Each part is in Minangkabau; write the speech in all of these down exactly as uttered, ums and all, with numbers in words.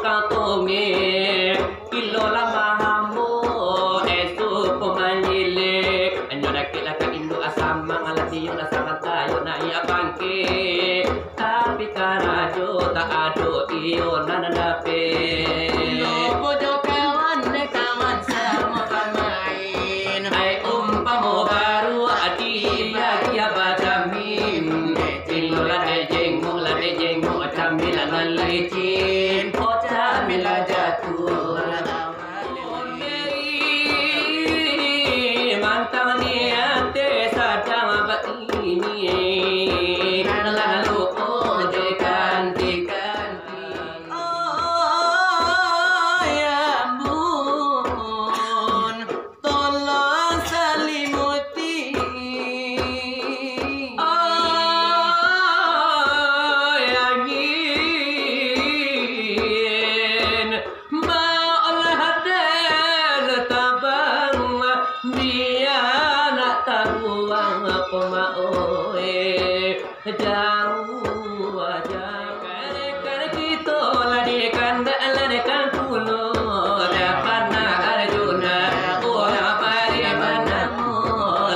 Tangkumi, kilo lah mahambo, esok ko manyilik. Anyo dakek lah ka induak asamang, lah tiok lah samanta, yo naiak pangkek. Tapi karajo tak ado, iyo nan dapek. Lopo jo kawan, dek kawan samo bamain. Ai umpamo baruak di bagi bajamin. Dek jengok lah, dek jengok lah, dek jengok camilan nan licin. Oh, camilan jatuah. Mantang di ateh sadang baini. Lalu ojo kanti-kanti. Oh, ya ampun. Tolong salimuti. Ai angin, baolah den tabang, bia nak tabuang ko mak oi. Jauah, jauah. Kan kito lah dikandak, lah dikan pulo. Dah panah Arjuna, urang pari panah mo.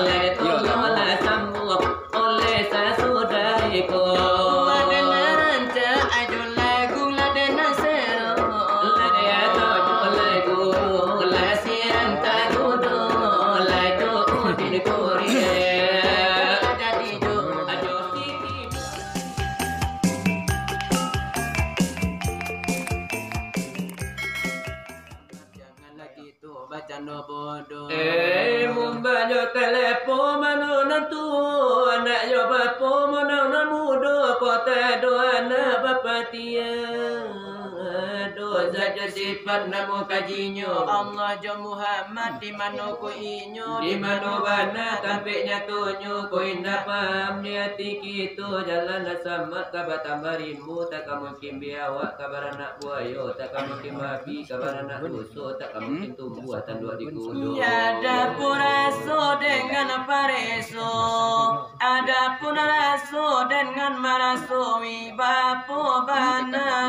Lah ditolong, lah sambuang oleh sasudah iko. Lah den rancak ajo lagu, lah den sero. Lah den ajo lagu, lah sian tagudo, lah jo Udin Korea. Jadi jo ajo Janganlah kito bacando bodoh. Eh, mumbajo telepon mano nan tuo, anak jo bapo mano nan mudo, kota do anak bapatia. Dosa jo sifat namo kajinyo. Allah jo Muhammad di mano ko inyo, di mano bana tampek nyatonyo, ko indak paham di ati kito, jalan lah samak ka batambah rimbo, tak ka mungkin biawak ka baranak buayo, tak ka mungkin babi ka baranak ruso, tak ka mungkin tumbuah tanduak di kudo. Adapun raso dengan pareso, adapun raso dengan marasoi, bapo bana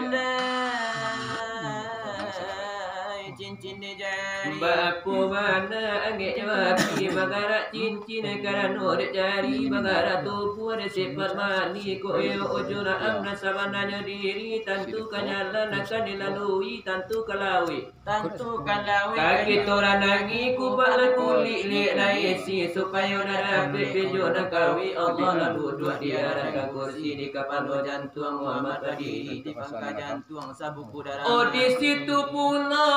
cincin di jari. Bapo bana angek jo api, bagarak cincin karano dek jari, bagarak tubuah dek sifat mani, kok iyo ujo naam nan sabananyo diri, tantu ka jalan akan dilalui, tantu ka lawik. Tantu ka lawik. Kaki toran lagi kubak lah kulik liak lah isi, supayo nan dapek pejo nan kawik, Allah lah duduak di atas kursi, di kapalo jantuang Muhammad badiri, di pangka jantuang sabuku darah. Oh, di situ pulo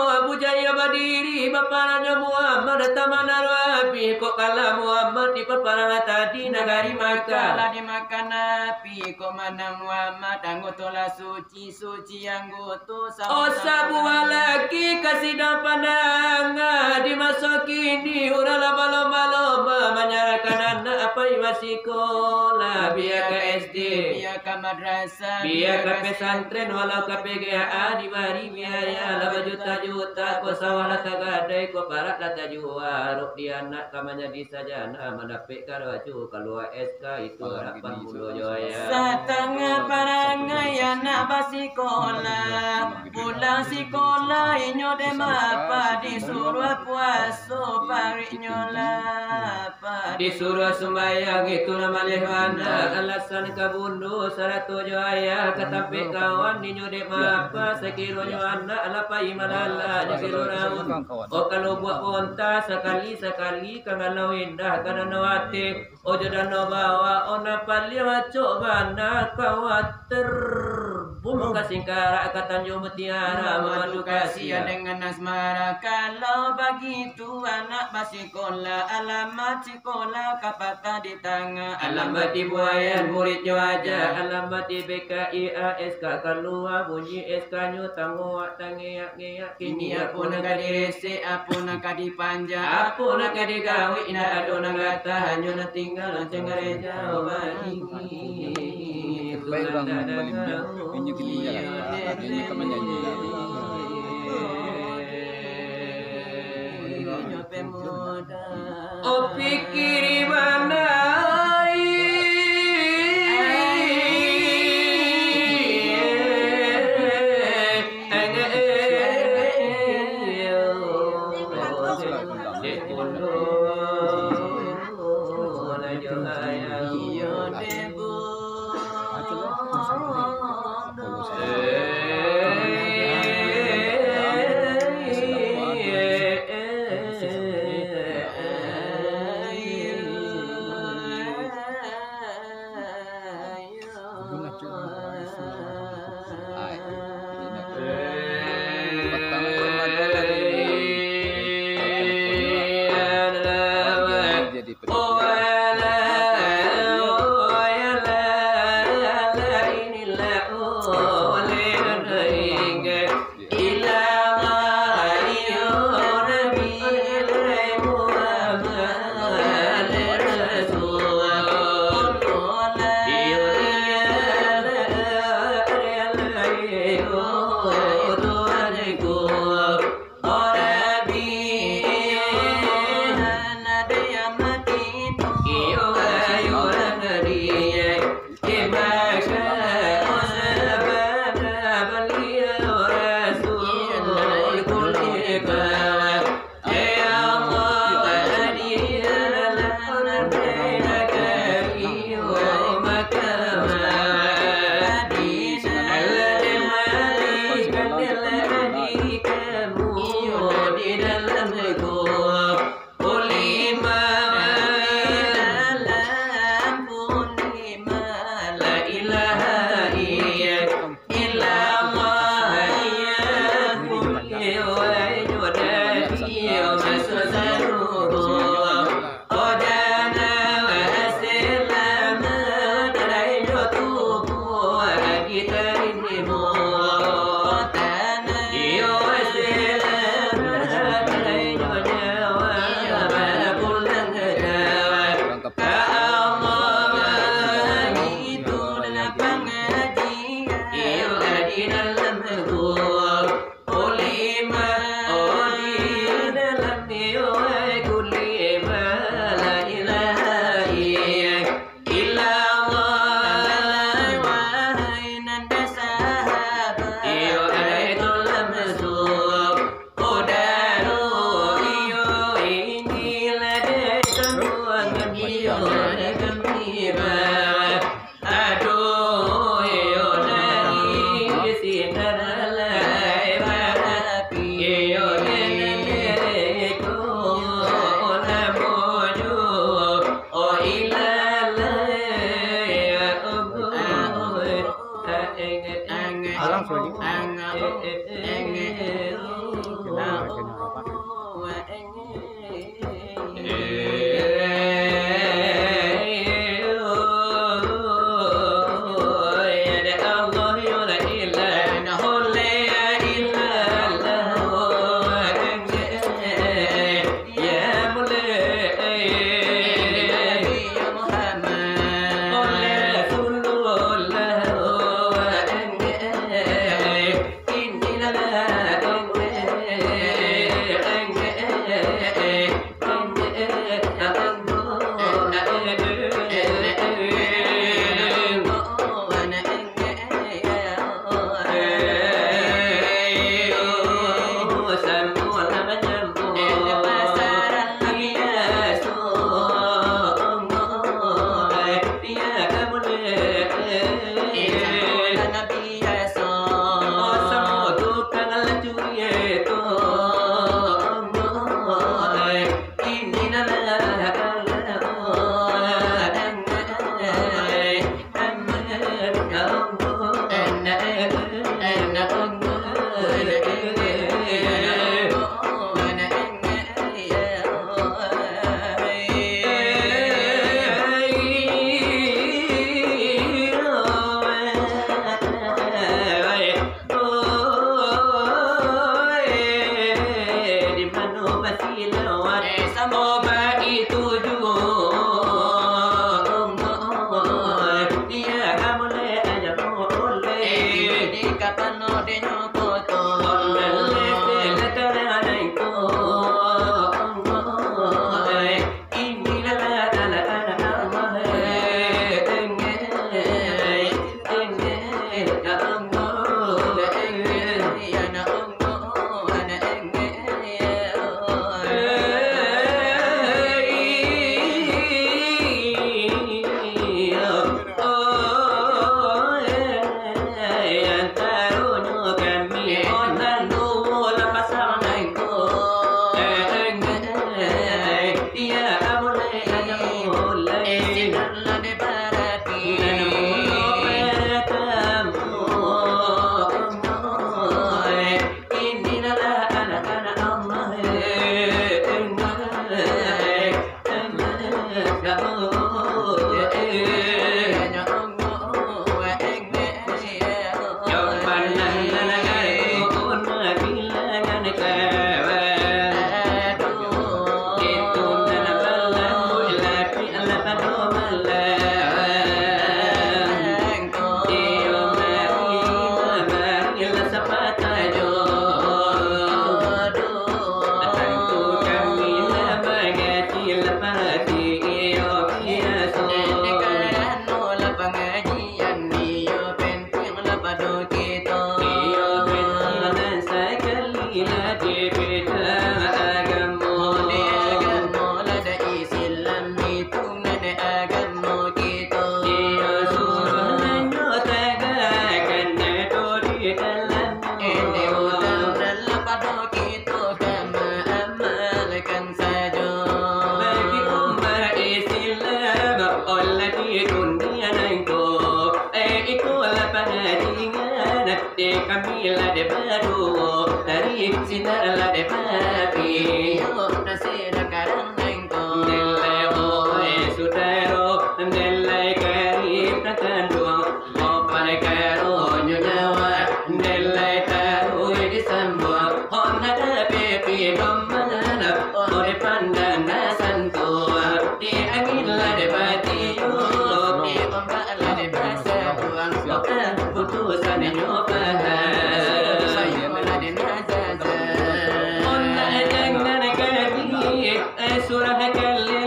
Abu Jahal badiri, baparanyo Muhammad taman Arabi, kok kalah Muhammad di paparangan tadi nagari Makkah. Kalah di Makkah api, kok manang Muhammad, anggoto lah suci. Suci anggoto. Oh, sabuah laki ka sidang pandang, di maso kini urang lah balomba-lomba manyarahkan anak pai basikolah, bia ka S D, bia ka madrasah, bia ka pesantren, walau ka P G A A dibari biaya lah bajuta-juta, ko sawah lah tagadai, ko parak lah tajua, rok di anak ka manjadi sajana, mandapek karajo kalua S K itu harapan mudo jo ayah. Satangah parangai anak basikolah, pulang sikolah inyo dek mapa, disuruah puaso pariknyo lapar. Disuruah sumbayang itu lah maleh bana, alasan ka bundo sarato jo ayah, ka tampek kawan inyo dek mapa, sakironyo anak lah pai malala jo kilo raun. Oh, kalau buak bonta sakali-sakali ka ngalau indah ka danau ateh. Ojo danau bawah, oh nan paliang acok bana, kawater bum ka Singkarak, ka Tanjuang Mutiara, mamadu kasiah dengan asmara. Kalau bagitu anak basikolah, alamat sikolah ka patah di tangah, alamat di Buayan muridnyo aja, alamat di B K I A S K kalua bunyi S K-nyo, tanguak tangiak-ngiak. Kini apo nan ka diresek, apo nan ka dipanjak, apo nan ka digawik, indak ado nan gatah, hanyo nan tingga lonceng gareja baini. Baik, urang malimpia, inyo tingga, inyo ka manyanyi. Oh, pikiri bana. Iko lah pangajian, dek kami lah dek baduo, dari sinan lah dek babi. Yo, nasi dah karang nengko. Nilai oe sudaro, nilai karib nan kanduang. Opai karonyo nyawa, nilai taruih disambuang. Hon ada pepi doman, oh dipandang nasan tu. Di angin lah dek batiup, di ombak lah dek basabuang. Bukan putusan nyo paham. Sayo lah dek nazaza. Hon nak jangan kadi, eh, surah kalele.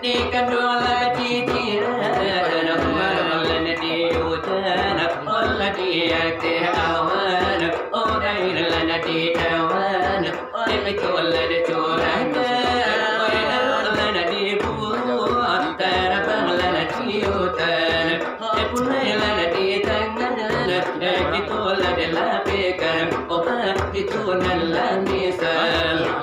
Di kanduang lah ciciran, lah di utan, lah di ateh awan, oh, air lah di awan, oh, itu lah dicurahkan, oh, air lah dibuang, tarabang lah di utan. Eh, punai lah di tangan, eh, kito lah dilapikan, obat itu nan lah misal.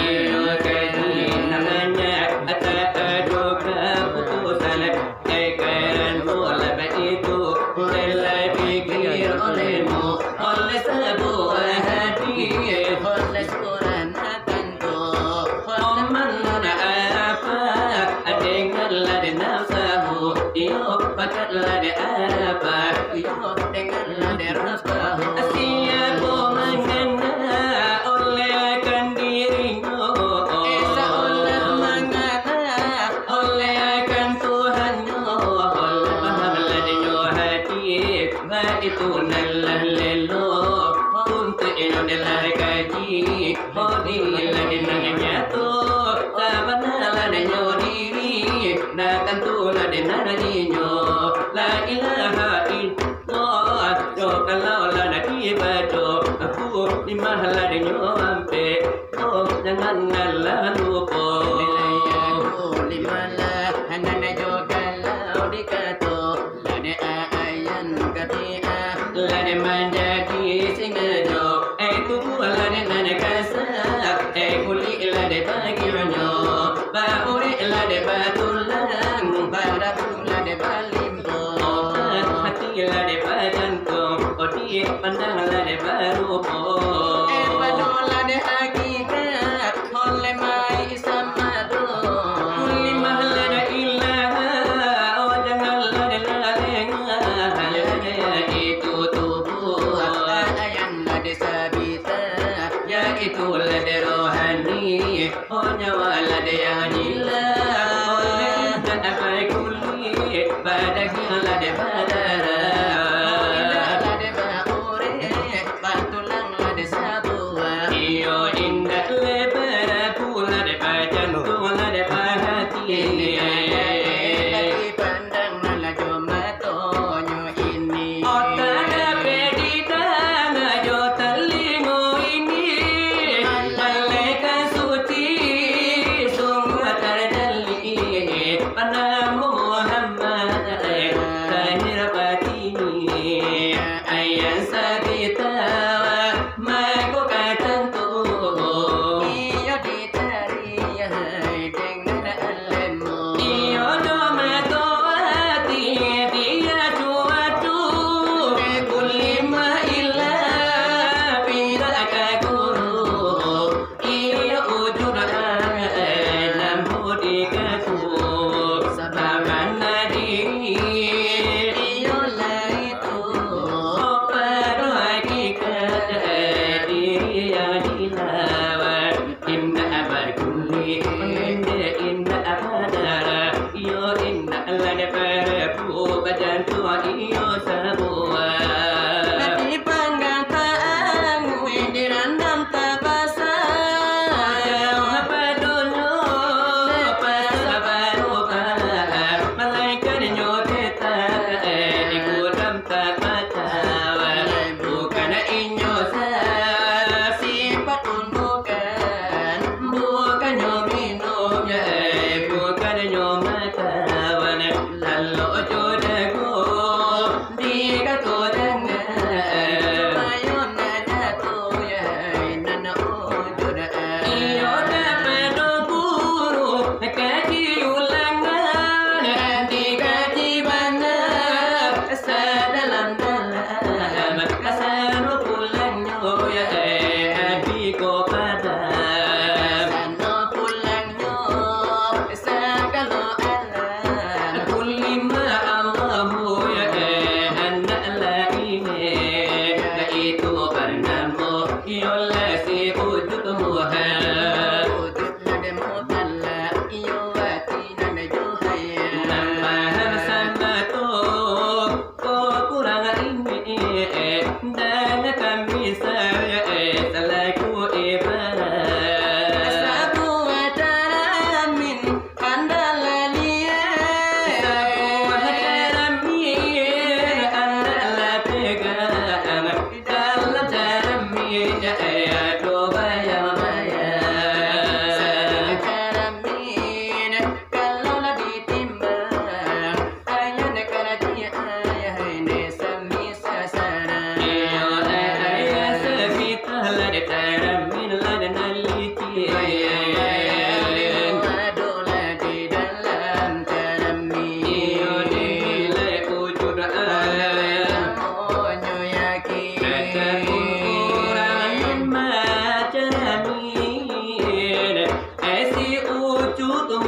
Iyo, kaji namanya, tak ado kaputusan. Eh, karan tu lah baitu, lai pikir olehmu, oleh sabuah hati, oleh surah natan. Oman apa, dengarlah dek nafsahu, iyo, pakatlah dek apa, iyo, dengarlah dek nafsahu. Siapo mangana oleh akan dirinyo, eh, saolah mangana oleh akan Tuhannyo, oleh pahamlah dek nyo hati, baitu nan lah lelo, untuak inyo nan lah kaji. Hodi lah di nan nyato, sabana lah di nyo diri, nah tantu lah di nan inyo. La ilaha illallah, yo kalau lah nak dibaco, aku limah lah di nyo ampek, oh, jangan lah lupo. Nilai aku limah lah, nan jo kalau dikato. Lah dek ayan kabiah, lah dek manjadi singajo, eh, tubuah lah dek nan kasa, eh, kulik lah dek bagianyo, baurek lah dek batulang, barabu lah dek balimpo, hati lah dek bajantuang, odi pandang lah dek barupo. Eh, pado lah dek hakikat, oleh mai samado. Kulimah lah dek ilah, oh, janganlah dek lalengah. Itu tubuah, ayan lah dek sabita, yaitu lah dek rohani, oh, nyawa lah dek yang gila. Oleh indak apai kulik, badagiang lah dek badarah. Indak lah dek baurek, batulang lah dek sabuah. Iyo, indak lebar, pulo dek bajantuang, lah dek bahati. Indak dipandang lah jo matonyo ini. Otak dapek didanga jo talingo ini. Malaikat suci sungguah tajali. Banamo Muhammad lahir batini, ayan sabita mako katantu. Iyo ditariak dengan alemmu,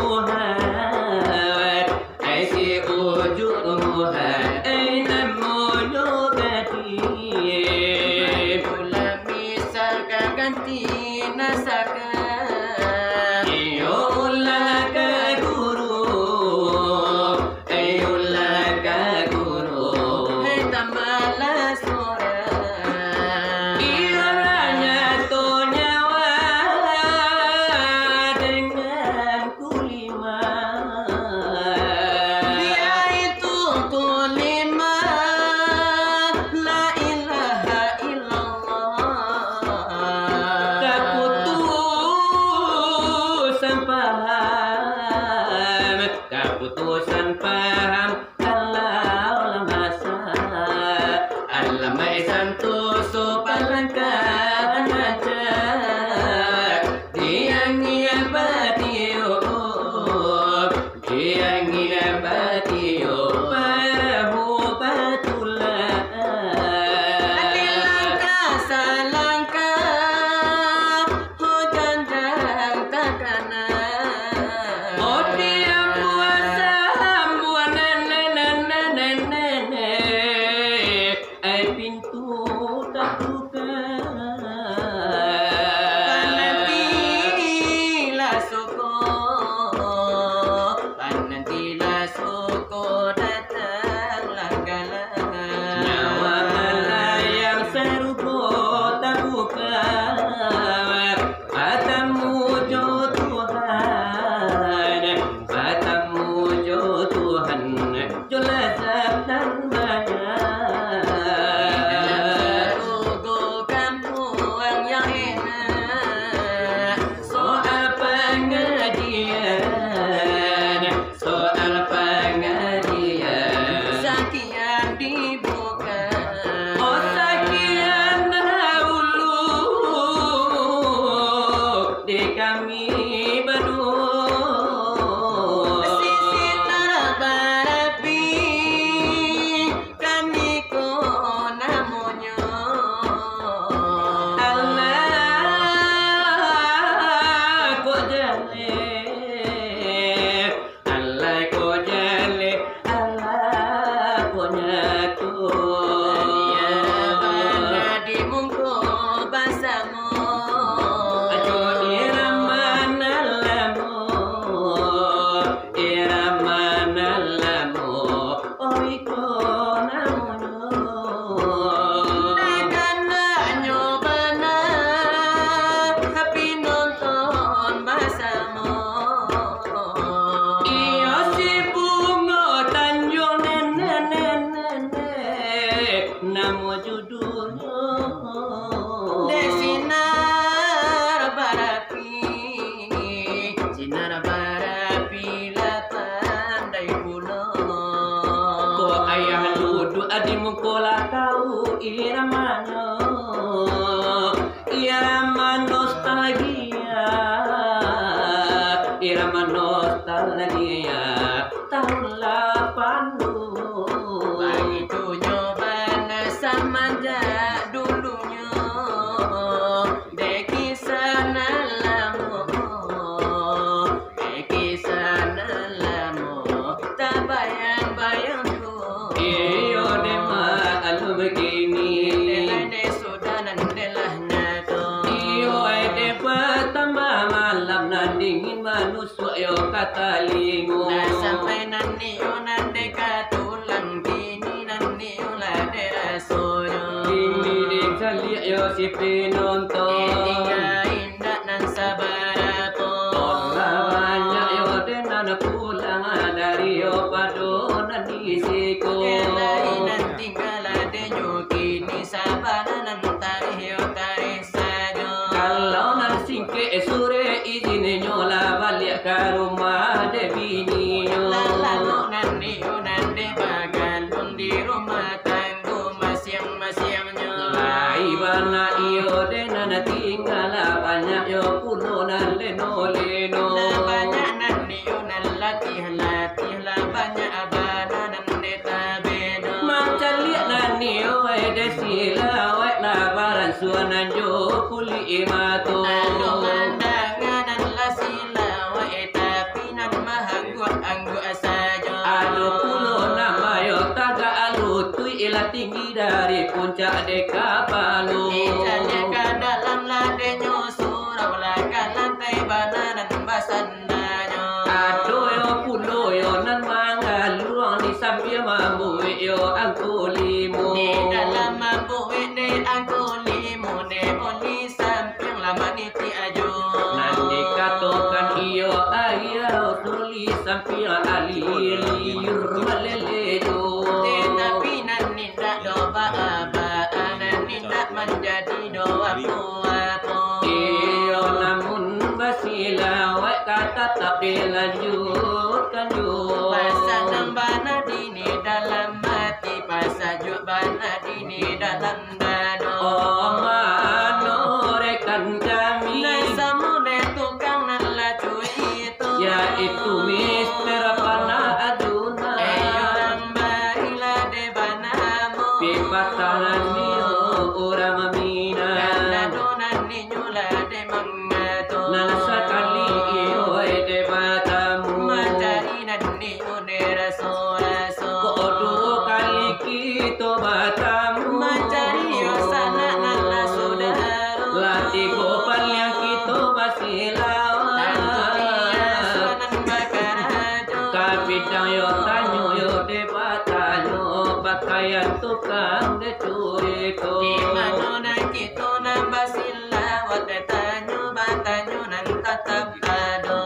Muhammad, ai si ujuik Muhammad, ai namonyo gadih. Ulah misal ka ganti nasaka. Iyo ulah ka guru, ai ulah ka guru. Hai tambahlah surang. Iyo lah nyato nyawa dengan kulimah. Yaitu kulimah la ilaha illallah. Kaputusan paham, kaputusan paham, kalau masa alamai santoso palangkah rancak, diangiah batiup, diangiah batiup, parahu batulak. Ati langkah salangkah, hujan jan takana. Oti ambuah sambuah, ai pintu tabuka. Panantilah suko, panantilah suko, datanglah galak. Nyawa malayang sarugo tabuka, batamu jo Tuhan, batamu jo Tuhan, jo lazat nan banyak. Sarugo kampuang yang enak, soal pangajian, soal pangajian. Sakian dibuka. Oh, sakian dahulu di kami baduo. Sinar barapi, kami ko namonyo. Alah, kok jaleh. Alah ko jaleh, alah ko nyato. Adia bana di muko basamo. Ajo irama nan lamo, irama nan lamo, oi ko namonyo. Daganaknyo bana, tapi nonton basamo. Iyo si Bungo Tanjuang, nene, nene, nene, namo judulnyo. Dek sinar barapi, sinar barapi lah pandai pulo. Ko ayah duduak di muko lah tau iramanyo. Irama nostalgia, irama nostalgia tahun lapan puluh. Baitunyo bana samanjak dulunyo, dek kisah nan lamo, dek kisah nan lamo, tabayang-bayang juo. Iyo, dek maklum kini. Dek sudah nan dek lah nyato. Iyo, ai dek batambah malam nan dingin, manusuak yo ka talingo. Lah sampai nan iyo nan dek ka tulang, kini nan iyo lah dek rasonyo. Kini dek caliak yo si pinonton. Kini ka indak nan sabarapo. Lah banyak yo dek nan pulang dari yo pado nan di siko. Kalahi nan tingga lah dek nyo kini, sabana nan tarih yo tarih sajo. Kalau nan singkek surek izinnyo lah baliak ka rumah dek bininyo. Lah lamo nan iyo nan dek bagalun di rumah tanggo masiang-masiangnyo. Lai bana iyo dek nan tingga, lah banyak yo pulo nan leno-leno. Lah banyak nan iyo nan latih-latih, lah banyak bana nan dek tabedo. Mancaliak nan iyo ai dek silawek, lah baransuah nan jo kulik mato. Ado mandanga nan lah silawek, tapi nan Cak dek kapalo. Ijak dek ka dalam lah denyo surau lah ka lantai bana nan basandanyo. Ado yo pulo yo nan manggaluang di sambiang mambuek yo angko limo. Di dalam mambuek dek angko limo dek oli sampiang lah maniti ajo. Nan dikatokan iyo ayah oli sampiang alilir malelejo. Tetapi nan indak do ba-aba, nan indak manjadi do apo-apo. Iyo namun basilawat ka tatap dilanjutkan juo. Pasanang bana dini dalam ati, pasajuak bana dini dalam dado. Oh, mano rekan kami. Nan samo dek tukang nan lah cuito. Yaitu Mister Panah Adunan. Eh, urang bailah dek banamo. Pipatah nan iyo urang Minang. Nan adunan inyo lah dek mangato. Nan sakali iyo dek batamu. Mancari nan iyo dek raso-raso. Kok duo kali kito batamu. Mancari yo sanak nan lah sudaro. Lah tigo paliang kito basilawat. Tantu iyo suanan bakarajo. Ka bidang yo tanyo yo dek batanyo. Pakaian tukang dek curito. Di mano nan kito nan basilawat dek tanyo batanyo nan tatap ado.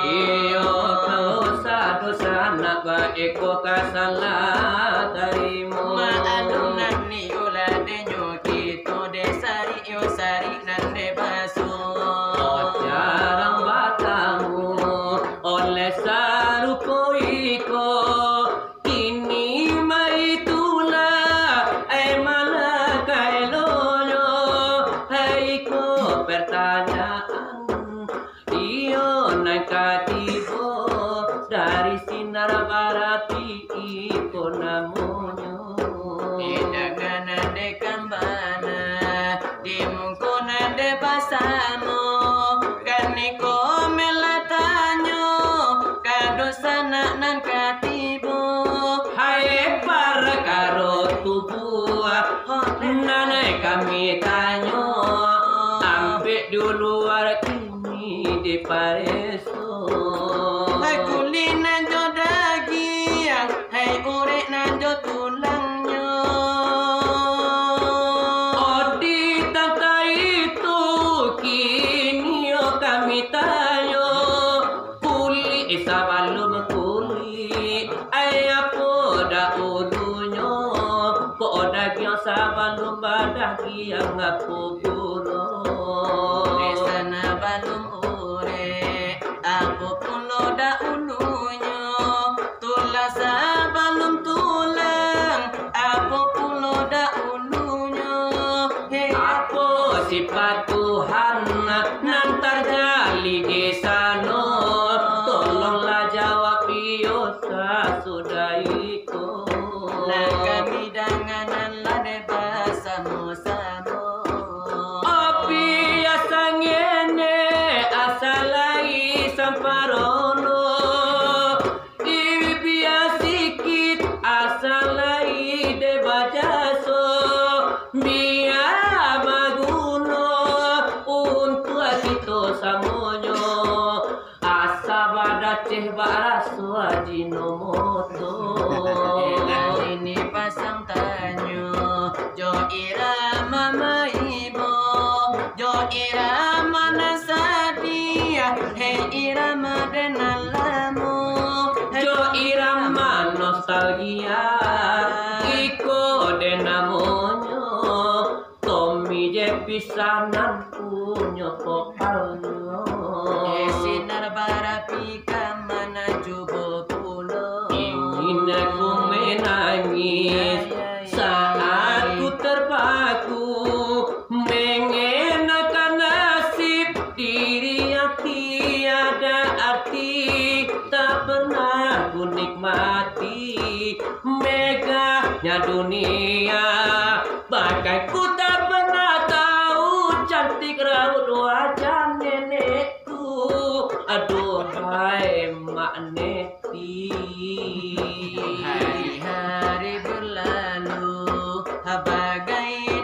Iyo, dosa-dosa nak baiko ka salah tarimo. Maalum nan iyo lah denyo kito dek sarik yo sarik nan dek baso. Jarang batamu oleh sarupo iko. Kini maitulah, ai malah kaelonyo, ai ko pertanyaan. Iyo nan ka tibo dari sinar barapi iko namonyo. Indak ka nan dek kambana, di muko nan dek basamo, kaniko melatanyo, kado sanak nan ka tibo. Hai parkaro tubuah, nan kami tanyo, ampek di luar kini dipareso. Hai kulik nan jo dagiang, hai urek nan jo tulangnyo. Odi tantang itu, kini yo kami tanyo. Kulik sabalun kulik, ai apo daulunyo, kok dagiang sabalun badagiang apo pulo? Urek sanak balun urek, apo pulo daulunyo, tulang sabalun tulang, apo pulo daulunyo? Hei. Apo sipat Tuhan nan tarjadi di sano? Tolonglah jawab iyo sasudah iko. Lah kami danganan lah dek basamo-samo. Api asa ngene, asa lai samparono. Ibia sikit asa lai dek bajaso, bia baguno untuak kito samonyo. Asa badaceh bak raso Ajinomoto. Nan ini pasang tanyo, jo irama maibo, jo irama nan sadiah, hei irama den nan lamo, jo irama nostalgia, iko den namonyo, Tommy je pisanan punyo vokalnyo. Eh, sinar barapi ka mana cubo pulo. Ingin aku menangis saat ku terpaku mengenakan nasib diri yang tiada arti. Tak pernah ku nikmati megahnya dunia. Bahkan ku tak pernah tahu cantik raut wajah nenekku. Aduhai Mak Neti. Hari-hari berlalu, ha, bagai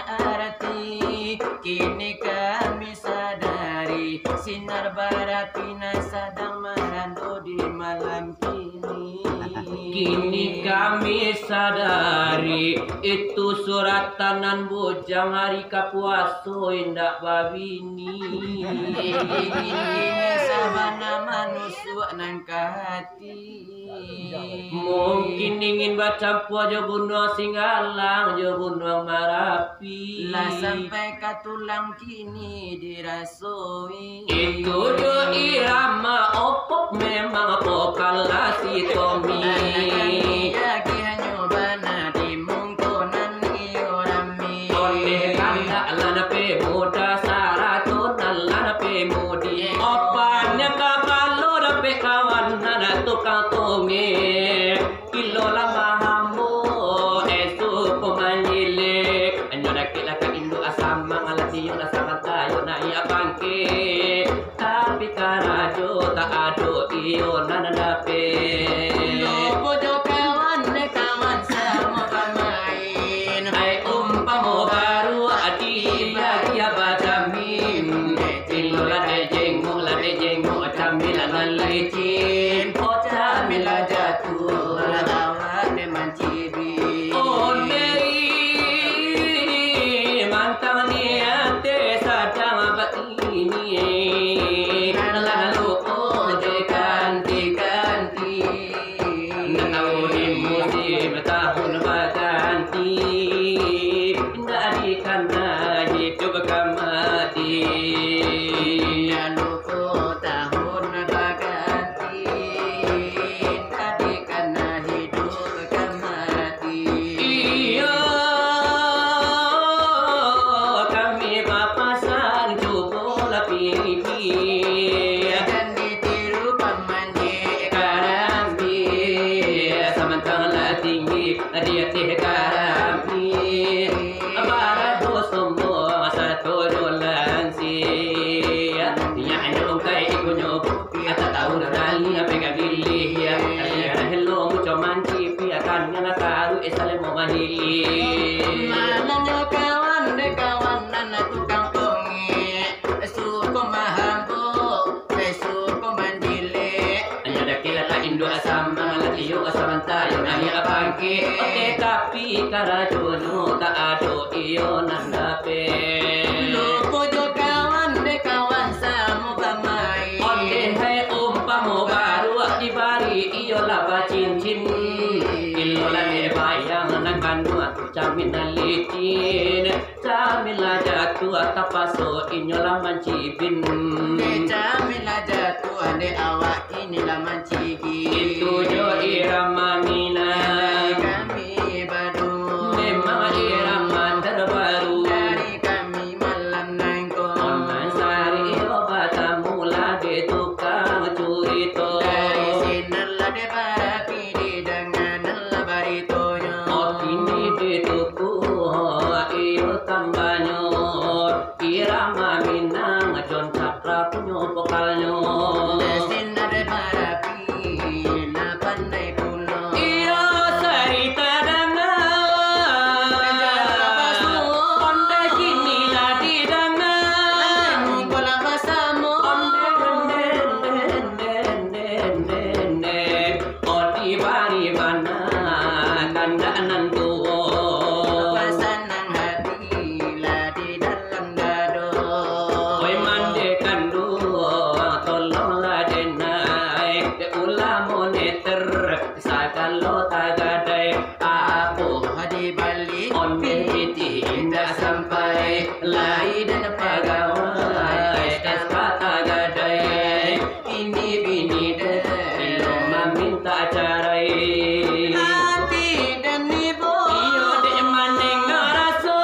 Arati, kini kami sadari, sinar barapi nan sadang marando di malam kini. Kini kami sadari, itu suratan nan bujang, ari ka puaso indak babini. Ingin kini sabana manusuak nan ka hati. Mungkin ingin bacampua jo Gunuang Singgalang, jo Gunuang Marapi. Lah sampai ka tulang kini dirasoi. Itu jo irama opok memang vokal lah si Tommy. Anak kami lagi hanyo bana di mungko nan iyo rami. Oleh kandak lah nape muda sarato nan lah nape mudi. Opannya kapalo dapek kawan nan tukang tongek. Kilo lah mahambo, esok ko manjilek. Anyo dakek lah ka induak asamang, lah tiok lah sabantayo naiak pangkek. Tapi karajo tak ado iyo nan dapek. Lopo jo kawan, dek kawan samo bamain. Ai umpamo baruak di bagia bajamin. Dek cilo lah dek jengok, lah dek jengok, camilan nan licin. Oh, camilan jatuah, awak dek mancibik. Oh, Mary, mantang di ateh sadang ba- ini, lalu ojo kanti-kanti. Ndak tahu di musim tahun baganti, ndak dikana hidup ka mati. Ndak lupo tahun baganti, ndak dikana hidup ka mati. Iyo, kami bapasan cubolah pilih. Jan ditiru pamanjek karambia. Samantang lah tinggi di ateh karambia. Barado sombong sato jo lansia. Nyak nyongkai ikunyo. Ata tahu rali ape ka pilih, ya. Ape ka helo muco mancipia, tangan taruih salemo mahili. Malam nyo kawan dek kawan nan tukang tongek, suko mahambo, eh, suko manjilek. Anyo dakek lah tak induak asamang, lah tiok asamang tayo naiak pangkek. Oke, tapi karajonyo tak ado iyo nan dapek. Lupo jo kawan dek kawan samo bamain. Ondeh hai umpamo baruak dibari iyolah bacincin. Iyolah dek bayang nan kanduang camin nan licin. Camin lah jatuah tapaso inyolah mancibin. Dek camin lah jatuah dek awak kini lah mancigin. Itu jo irama Minang. Kami baru. Memang irama terbaru. Dari kami malam nangko. Onang sari iyo batamu lah di tukang curito. Dari sinan lah di barapi didanganan lah baritonyo. Oh, kini di tuku iyo tambanyo. Irama Minang, John Cakra punyo vokalnyo. Sinar barapi, lah pandai pulo. Iyo, sarita danga. Ondeh kini lah didanga. Mungko lah basamo. Ondeh, ondeh, ondeh, ondeh, ondeh, ondeh. Oh, dibari bana kandak nan tuo. Pasanang hati lah di dalam dado. Oi, mandeh kanduang, tolonglah denai. Dek ulah moneter, sagalo tagadai. Apo dibali, ondeh pitih indak sampai. Lai den pagawai, es ka tagadai. Ini bini den, iyo mamintak carai. Ati den ibo. Iyo dek mandanga raso,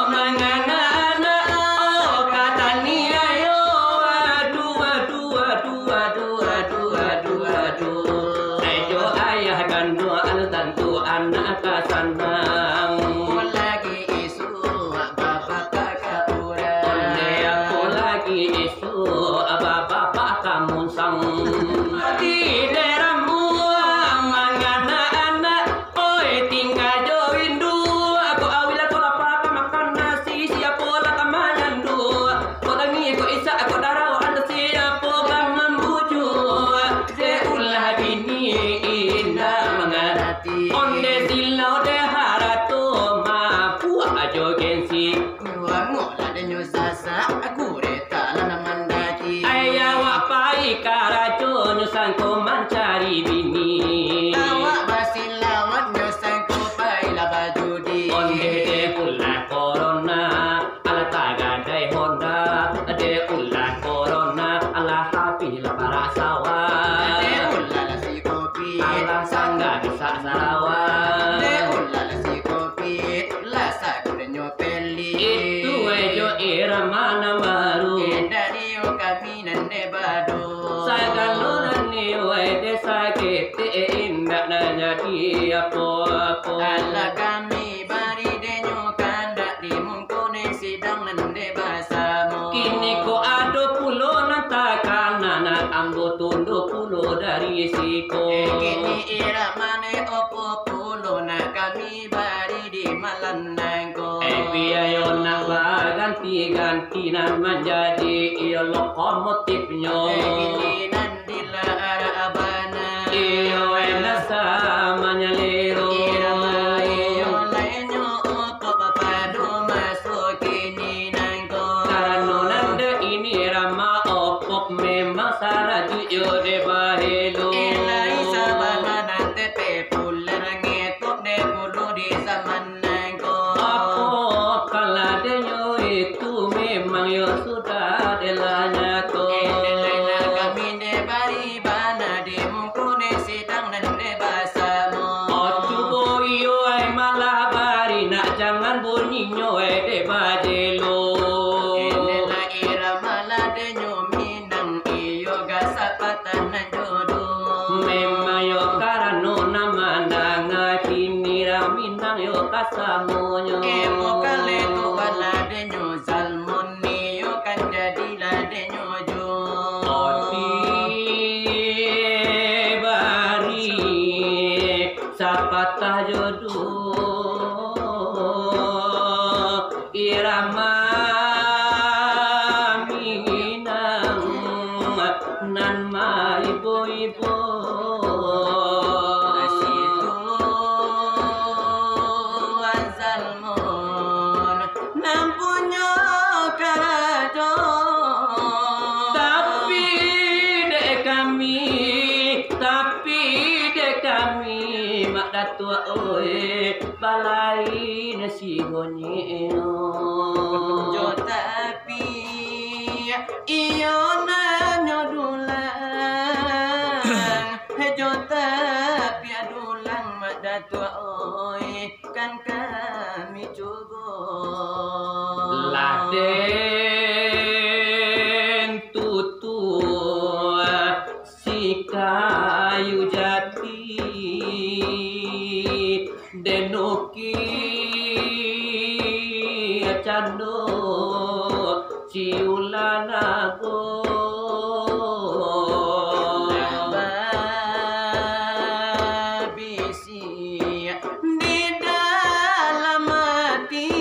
mangana anak, oh, kataniayo. Aduh, aduh, aduh, aduh, aduh, aduh, aduh. Ejo ayah kanduang, tantu anak ka sanang. Lagi isu Ondeh apo lagi isu, bapak ka munsang. Ati deramu mangana anak, oi, tingga jo indu, aku awila ko lapa ka makan. Nan dek bado. Sagalo nan iwai dek saketek indak nan jadi apo-apo. Alah kami bari denyo kandak di mungko ni sidang nan dek basamo. Kini ko ado pulo nan takana, nan ambo tundo pulo dari siko. Eh, kini irak mane opo pulo nak kami bari di malam nangko. Eh, biayo nak baganti-ganti nan manjadi iyo lokomotifnyo. Eh, kini nan dilarang abana. Iyo, eh, nasa manyalero. Irama iyo lainyo opo papado maso kini nangko. Karano nan dek ini rama opok memang sarajuik yo dek bahelo. Ilai sabana nan tepe puler ngetok dek bulu di zaman nangko. Apo kaladenyo itu memang yo sudah dek lah nyato. Indak lai nak kami dek bari bana di mungko ni sidang nan dek basamo. Oh, cubo iyo ai malah bari nak jangan bunyinyo ai dek bajelo. Indak lai irama ladenyo Minang iyo gasak patah nan jodoh. Memang yo karano nan mandanga kini rami Minang yo kasamonyo. Emo kale tu baladenyo Zalmon ni yo kan jadi ladenyo jo. Oti bari sapatah jodoh irama Minang nan maibo-ibo. Situ Zalmon nan punyo karajo. Tapi dek kami, tapi dek kami, Mak Datuak, oi, balain si Gonyek. Jo tapi, iyo nanyo dulang, jo tapi dulang, Mak Datuak, oi, kan kami cubo. Lah den tutuak si kayu jati, den ukik cando si ulah nago. Babisi di dalam ati,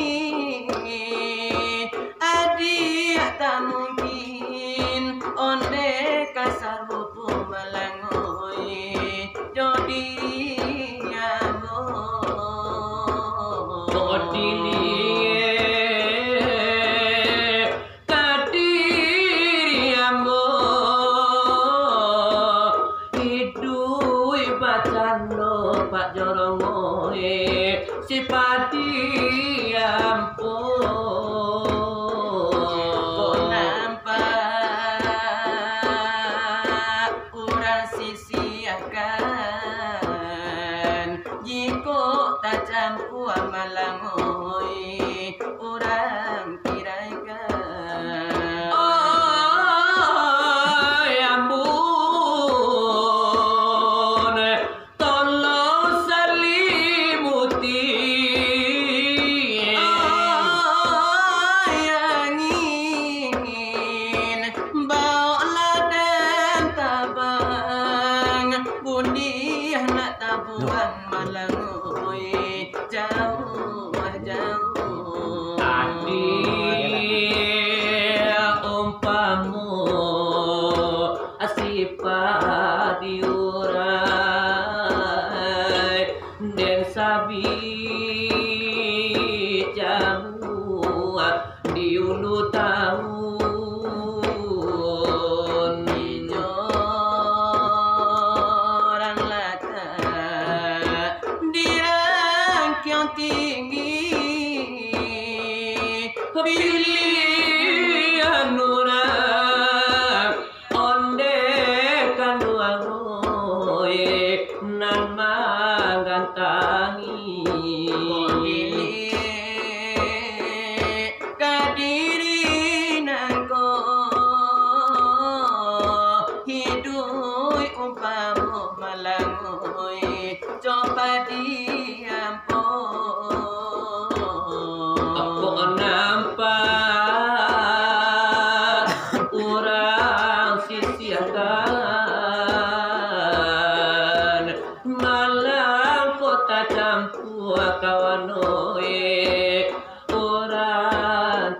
adiak tak mungkin onde ka sarupo malangoi jo diri ambo. Jo diri Kadiri ambo iduik bacando Pak Jorong, oi, si padi ambo. Kok nampak urang sisiahkan, jikok tacampua malangoi urang kiraikan. Oi, ambun, tolong salimuti. Oi, angin, baoklah den tabang, bundi nak tabuang malangoi jauah-jauah. Ati umpamo sipah di urai, den sabik jamuah di ulu taun. Inyo urang latak di rangkiang tinggi, pilihan urang onde kanduang, oi, nan manggantangi. Kadiri nangko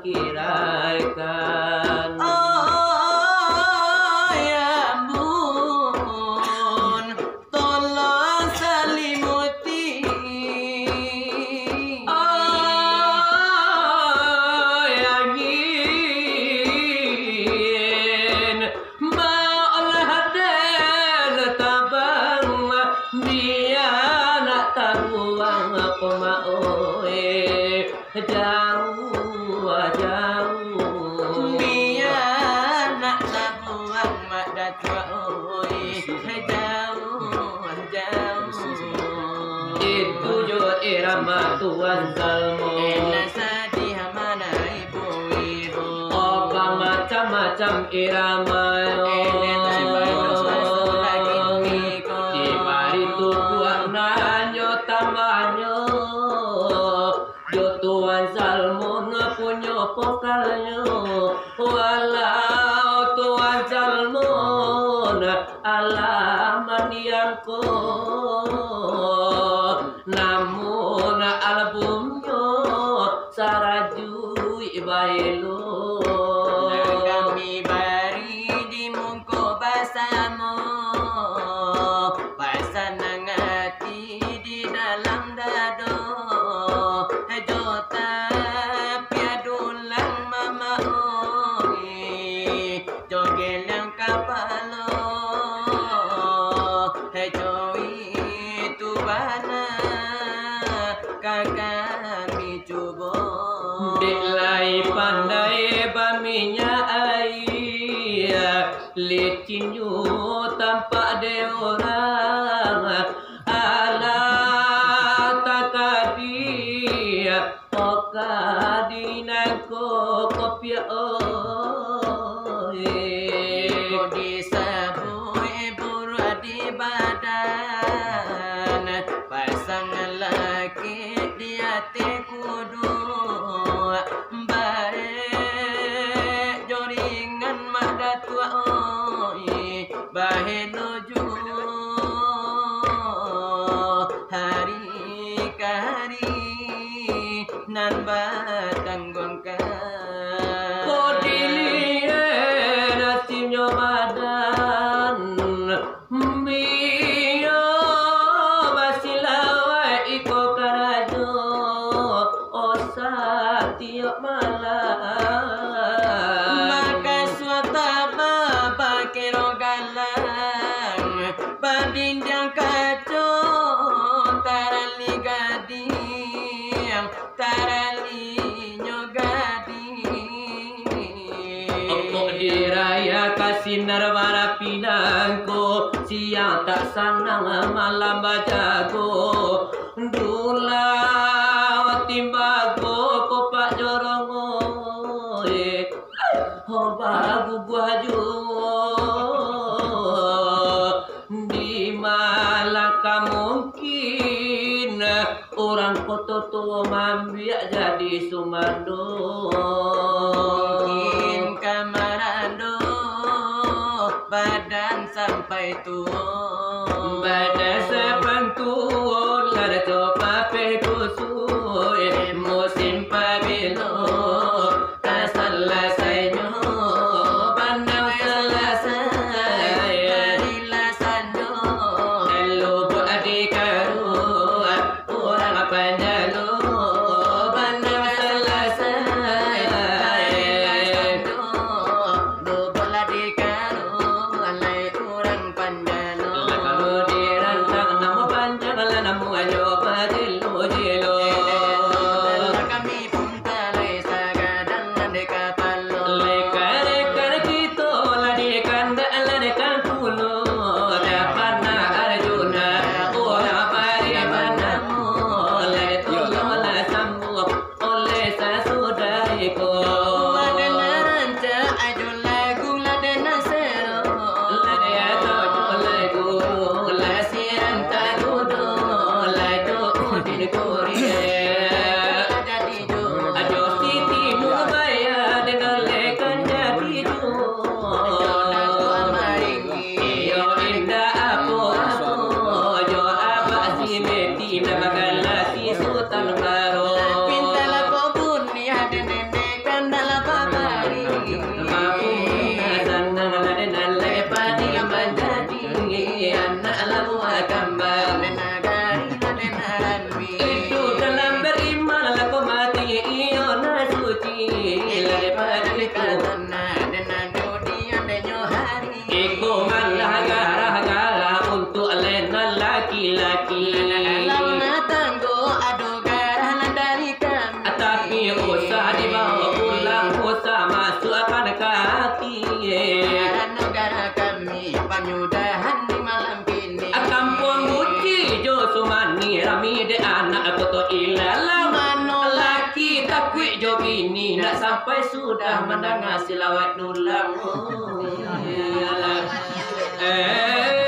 Kiraikan. Oh, ya ampun, tolong salimuti. Oh, ya angin, baolah den tabang, bia nak tabuang ko mak oi. Jauah, jauah. Bia nak tabuang mak datuak oi. Jauah, jauah. Itu jo irama Tuan Salmo. Enak sadih mana ibu-ibu. Opa macam-macam irama yo. Enak lai baru masuk lagi miko. Di mari tu buat nanyo tamanyo. Jo Tuan Salmon punyo vokalnyo, walau Tuan Salmon alah mandiang ko, namun albumnyo sarajuik baelo. Nan kami bari di muko basamo, pasanang ati di dalam dado, jo tapiah dulang mamaoi, jo geliang kapalo, jo itu bana ka kami cubo. Dek lai pandai baminyak aia, licinnyo tampak dek urang. Alah takadi, oka di nangko kopiak oi. Ko disabuik buruak di badan, pasang laki di ateh kuduak, barek jo ringan mak datuak oi, bahelo juo hari ka hari nan batangguangkan. Ko diliek asinyo badan, Mbio basilawai iko karajo, oh, satiok malam. Maka suah taba bakiro galang, badindiang kaco, tarali gading, taralinyo gading. Kok diraya ka sinar barapi nangko, siang tak sanang malam bajago. Dulang timbago kopak jorong, eh, oh, baguguah juo. Di malah ka mungkin urang koto tu mambiak jadi sumando. Mungkin ka marando badan sampai tuo. Badan sampai tuo, lah coba pe kusui musim pabilo. Ka salasainyo, pandang salasai, marilah sanjo, lubuak di karuah, urang panjalo, pandang salasai, marilah sanjo, lubuak di karuah, lai urang panjalo. Lah kalau dirantang namo panjang, lah namo ajo pajelo-jelo. Iko malah garah-garah untuak lainan laki-laki. Tapi usah dibawa pulang, usah masuakkan ka hati. Kampuang Guci jo Sumani, rami dek anak Koto Ilalang. Mano laki takuik jo bini, nak sampai sudah mandanga silawat dulang. Eh.